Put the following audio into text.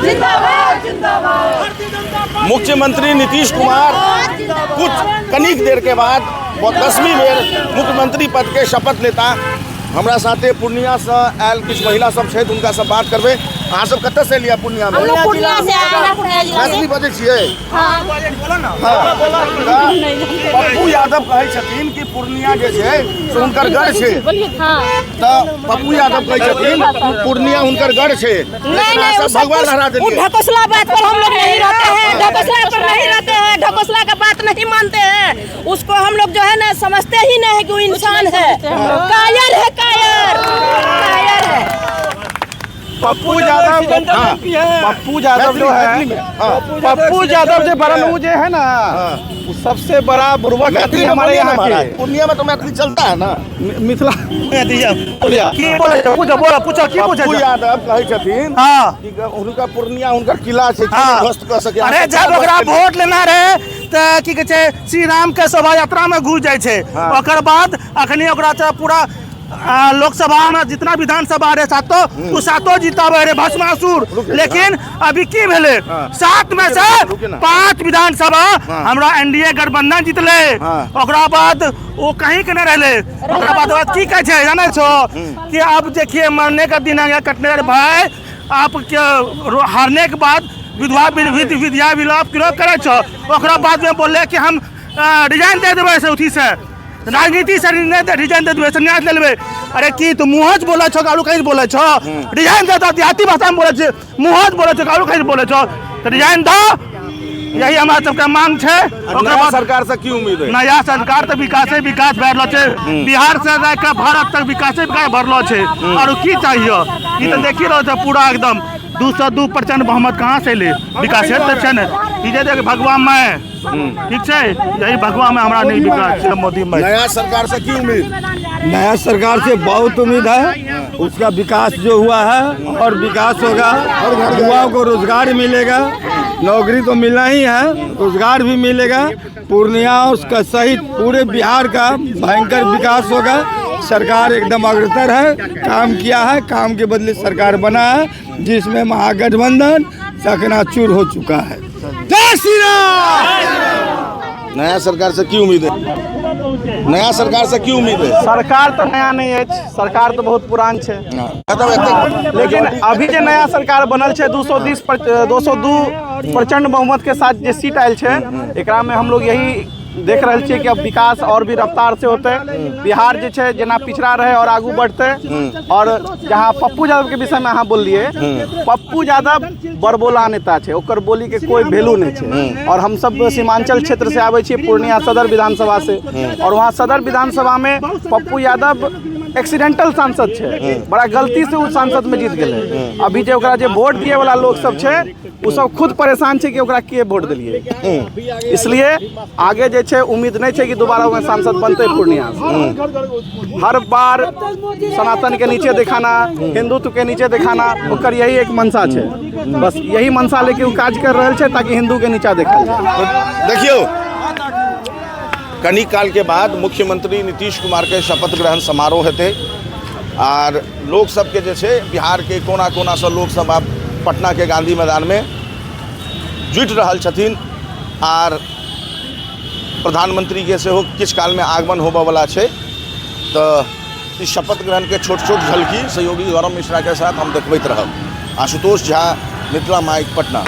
जिंदाबाद जिंदाबाद। मुख्यमंत्री नीतीश कुमार कुछ कनिक देर के बाद 10वीं बेर मुख्यमंत्री पद के शपथ लेता। हमरा साथे पूर्णिया से आयल किछु महिला सब छथि, हुनका से बात करबै। अहाँ सब कतऽ से एलियै पूर्णिया में? हम लोग पूर्णिया से आए हैं, पूर्णिया जिला से। मैथिली बजै छियै? हाँ। हाँ। पप्पू यादव कहै छथिन कि पूर्णिया जे छै से हुनकर गढ़ छै। हाँ। तऽ पप्पू यादव कहै छथिन पूर्णिया हुनकर गढ़ छै। नहीं नहीं, सब वो सब भगवा कुछ- लहरा वो देलियै। ढकोसला बात पर हम लोग नहीं रहते हैं, ढकोसला पर नहीं रहते हैं, ढकोसला का बात नहीं मानते हैं। उसको हम लोग जो है ना समझते ही नहीं है कि वो इंसान है, कायर है, कायर, कायर है। पप्पू यादव, हाँ। पप्पू यादव जो है, मैथिली में, हाँ। पप्पू यादव जो बरन वो जो है ना, वो सबसे बड़ा बुर्बक आदमी मैथिली में हमारे बोलिए ना यहाँ महाराज। के। पूर्णिया में तो मैथिली चलता है ना। मिथिला की बोले छौ? पूछो, बोलो, पूछो, की पूछे पप्पू छौ? यादव कहै छथिन हाँ। कि हुनका पूर्णिया हुनकर किला छै, हाँ। ध्वस्त कऽ सकै। अरे जब ओकरा वोट लेना रहे तऽ की कहै छै, श्री राम के शोभा यात्रा में घुस जाइ छै। हाँ। ओकर बाद अखनी ओकरा तऽ पूरा लोकसभा में जितना विधानसभा रहे सातो, उ सातो जीताबे रहे भस्मासुर। रुकिए, लेकिन अभी की भेलै, हाँ। 7 में से रुकिए ना। 5 विधानसभा हाँ। हमरा एनडीए गठबंधन जीतले। हाँ। ओकरा बाद ओ कहीं के नहीं रहले। ओकरा बाद ओकरा की कहै छै जानै छो कि अब देखिए मरने का दिन आ गया, कटने का भाई। आप के हारने के बाद विधवा विद्या विलाप क्यों करै छो? ओकरा बाद में बोलले कि हम रिजाइन दे देबै से उथी से, राजनीति से रिजाइन दे देबै, संन्यास ले लेबै। अरे की तू मुँहच बोलै छो आलू कहीं बोलै छो? रिजाइन दे दो, देहाती भाषा में बोलै छै, मुँहच बोलै छो आलू कहीं बोलै छो? तऽ रिजाइन दो, यही हमरा सबके मांग छै। ओकरा नया बाद सरकार से की उम्मीद है? नया सरकार तऽ विकासे विकास भए रहल छै, बिहार से लए कऽ भारत तक विकासे विकास भए रहल छै। आरो की चाहिए? ई तऽ देखि रहल छै पूरा एकदम 202% बहुमत कहाँ से एलै? विकासे तऽ छै ने। ई जे देख भगवा में ठीक छै, यही भगवा में हमरा नहीं विकास छै मोदी में। नया सरकार से की उम्मीद? नया सरकार से बहुत उम्मीद है, उसका विकास जो हुआ है और विकास होगा, युवाओं को रोजगार मिलेगा, नौकरी तो मिलना ही है, रोजगार भी मिलेगा। पूर्णिया उसका सहित पूरे बिहार का भयंकर विकास होगा। सरकार एकदम अग्रसर है, काम किया है, काम के बदले सरकार बना है, जिसमें महागठबंधन चकनाचूर हो चुका है। जय श्री राम। नया सरकार से की उम्मीद है? नया सरकार से की उम्मीद है? सरकार तऽ नया नहि अछि, सरकार तऽ बहुत पुरान छै। मतलब एतेक लेकिन अभी जे नया सरकार बनल छै, 220 पर, 202 प्रचंड बहुमत के साथ जे सीट आयल छै, एकरा में हम लोग यही देख रहल छियै कि अब विकास और भी रफ्तार से होतै। बिहार जे छै जेना पिछड़ा रहे और आगू बढ़तै। और जहाँ पप्पू यादव के विषय में अहाँ बोललियै, पप्पू यादव बड़बोला नेता छै, ओकर बोली के कोई वैल्यू नहीं छै। और हम सब सीमांचल क्षेत्र से आबै छियै, पूर्णिया सदर विधानसभा से, और वहाँ सदर विधानसभा में पप्पू यादव एक्सीडेंटल सांसद छै, बड़ा गलती से ओ सांसद में जीत गेलै। अभी जे ओकरा जे वोट दिए वाला लोग सब छै, ओ सब खुद परेशान छै कि ओकरा के वोट देलियै। इसलिए आगे जे छै उम्मीद नहीं छै कि दोबारा ओमे सांसद बनतै पूर्णिया से। हर बार सनातन के नीचे दिखाना, हिंदुत्व के नीचे दिखाना, ओकर यही एक मंशा छै। बस यही मंशा लेके ओ काज कर रहल छै ताकि हिंदू के नीचा देखल जाए। देखियौ, कनी काल के बाद मुख्यमंत्री नीतीश कुमार के शपथ ग्रहण समारोह हेतै आर लोक सबके जे छै बिहार के कोना कोना से लोक सब आब पटना के गांधी मैदान में जुटि रहल छथिन आर प्रधानमंत्री के सेहो किछु काल में आगमन होबऽवला छै। तऽ ई शपथ ग्रहण के छोट छोट झलकी सहयोगी गौरव मिश्रा के साथ हम देखबैत रहब। आशुतोष झा, मिथिला माइक, पटना।